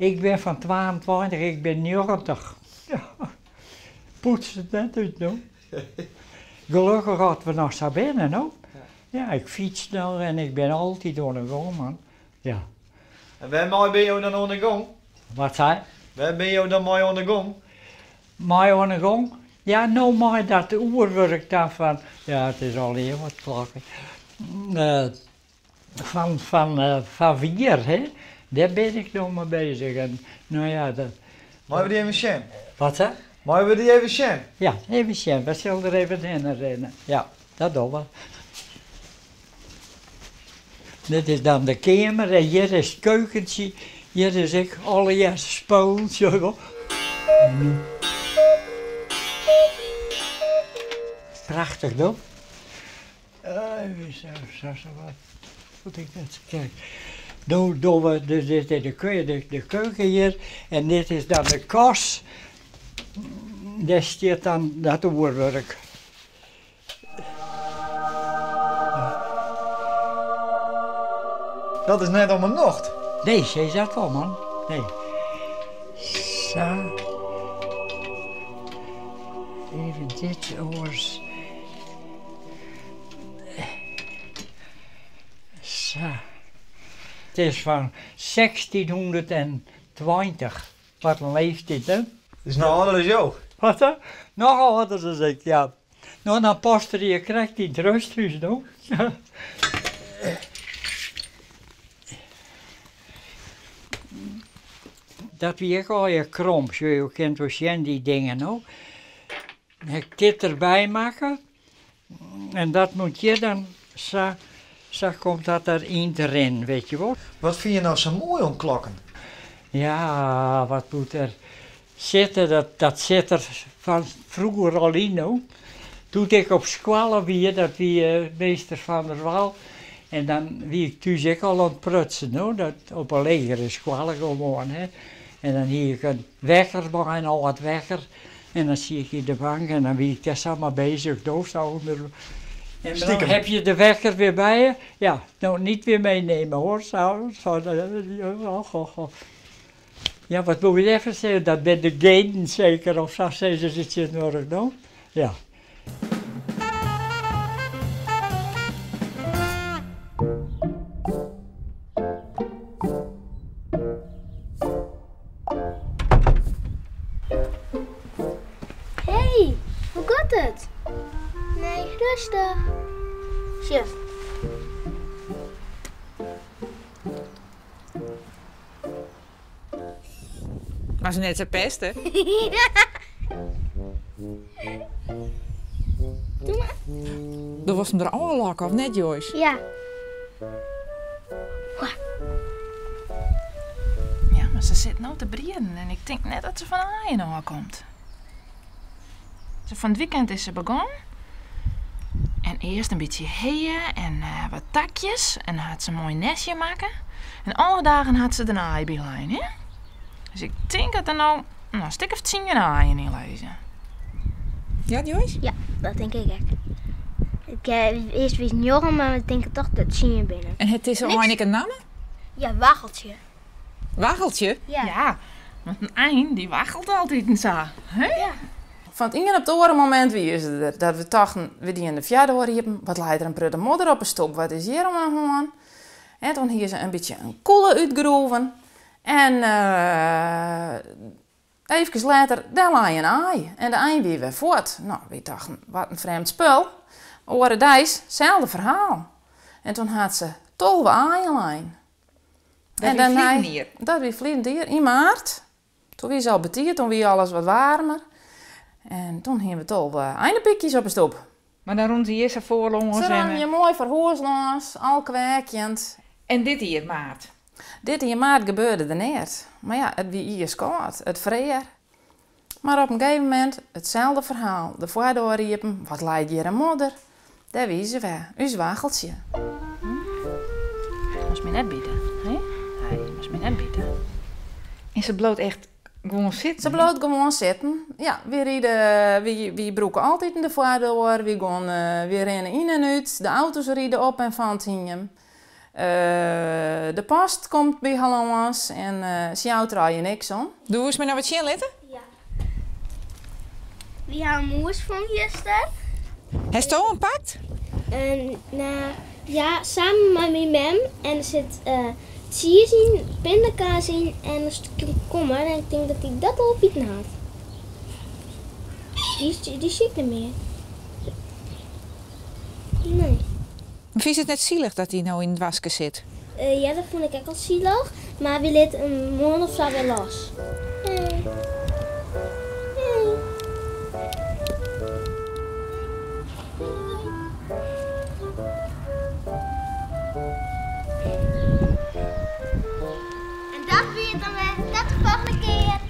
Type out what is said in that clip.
Ik bin fan 22, ik bin 90. Poetst it net út no. Gelokkich dat we noch sa binne no. Ja, ik fyts noch en ik bin altyd oan de gong man. Ja. En wêrmei binne jo dan oan de gong? Wat sei? Wêr binne jo dan mei oan de gong? Mei oan de gong? Ja, no mei dat oerwurk dan fan, ja it is allegear wat klokken, fan, fan, fan Wier, hè. Dêr bin ik no mei bezich en no ja, dat. Meie we dy even sjen? Wat sa? Meie we dy even sjen? Ja, even sjen. We sille der even hinne rinne. Ja, dat dogge we. Dit is dan de keamer en hjir is it keukentsje. Hjir is ek allegear spullen, sjoch je wol. Prachtich, no? Even sa, wat moet ik net kijk. No dogge we, dus dit is de keuken hjir en dit is dan de kas. Dêr stiet dan dat oerwurk. Dat is net om 'e nocht. Nee, sis dat wol, man. Nee. Sa. Even dit oars. Sa. It is fan 1620. Wat in leeftiid, hè? Is noch âlder as jo. Wat dan? Noch âlder as ik, ja. No, dan past er hjir krekt yn it rêsthûs, no. Dat wie ek allegear krom, sjoch, jo kinne it wol sjen, dy dingen, no. Ha ik dit derby makke en dat moet hjir dan sa, sa komt dat der yn te rinnen, wit je wol. Wat fine je no sa moai oan klokken? Ja, wat moet der sitte, dat, dat sit der fan froeger al yn, no. Doe't ik op skoalle wie, dat wie meester Van der Wal, en dan wie ik thús ek al oan it prutsen, no, dat op 'e legere skoalle gewoan, hè. En dan hie ik in wekker mei, in âld wekker. En dan siet ik yn de bank en dan wie ik dêr sa mei bezich, do sa ûnder. En dan heb je de wekker weer bij je. Ja, no niet weer meenemen hoor. Zo, zo, och, och, och. Ja, wat moet je even zeggen? Dat binne de genen zeker, of sa sizze se tsjintwurdich no. Ja. Hey, hoe gaat it? Nee, rêstich. Sjoch. Mar se net sa peste. Doe mar. Do wolst him der ôflokke, of net, Joyce? Ja. Ja, mar se sit no te brieden en ik tink net dat se fan aaien ôfkomt. Fan it weekend is se begûn. En earst in bytsje hea en wat takjes en hat se in moai nestje makke. En alle dagen hat se der in aai by lein, hè? Dus ik tink dat der no in stik of tsien aaien yn lizze. Ja, Joyce? Ja, dat tink ik ek. Ik, earst wie it njoggen, mar ik tink toch dat it tsien binne. En hat dizze ein ek in namme? Ja, Waggeltsje. Waggeltsje? Ja. Ja, want in ein dy waggelt altiten sa, hè? Ja. Fan it ien op it oare momint wie se der, dat we tochten, we dienen de foardoar iepen, wat leit der in protte modder op 'e stoep, wat is hjir oan 'e hân? En toen hie se in bytsje in kûle útgroeven en efkes letter, dêr lei in aai en de ein wie wer fuort. No, wy tochten, wat in frjemd spul. Oare deis, selde ferhaal. En toen hat se 12 aaien lein. Dat wie ferliden jier? Dat wie ferliden jier, yn maart. Toen wie se al betiid, toen wie alles wat waarmer. En toen hiene we 12 einepykjes op 'e stoep. Mar dan rûnen se hjir sa foar lâns? Se rûnen hjir moai foar hûs lâns, al kwêkjend. En dit jier maart? Dit jier maart gebeurde der neat. Mar ja, it wie iiskâld, it frear. Mar op in gegeven momint, itselde ferhaal, de foardoar iepen, wat leit hjir in modder? Dêr wie se wer, ús waggeltsje. Moatst my net bite, hè? Hy, moatst my net bite. En se bliuwt echt gewoan sitten? Se bliuwt gewoan sitten, ja. Wy ride, wy brûke altiten de foardoar, wy gean, wy rinne yn en út, de auto's ride op en fan it hiem. De post komt by har lâns en se jout der allegear niks om. Do woest my noch wat sjen litte? Ja. Wy ha in mûs fûn juster. Hasto him pakt? No, ja, samen mei myn mem. En der sit tsiis yn, pindakaas yn en in stikje komkommer. En ik tink dat hy dat al opiten hat. Dy sjoch ik net mear. Nee. Fynst it net silich dat hy no yn it doaske sit? Ja, dat fûn ik ek al silich. Mar wy litte him moarn of sa wer los. Hey. Hey. En dat wie it dan wer. Tot de folgjende kear.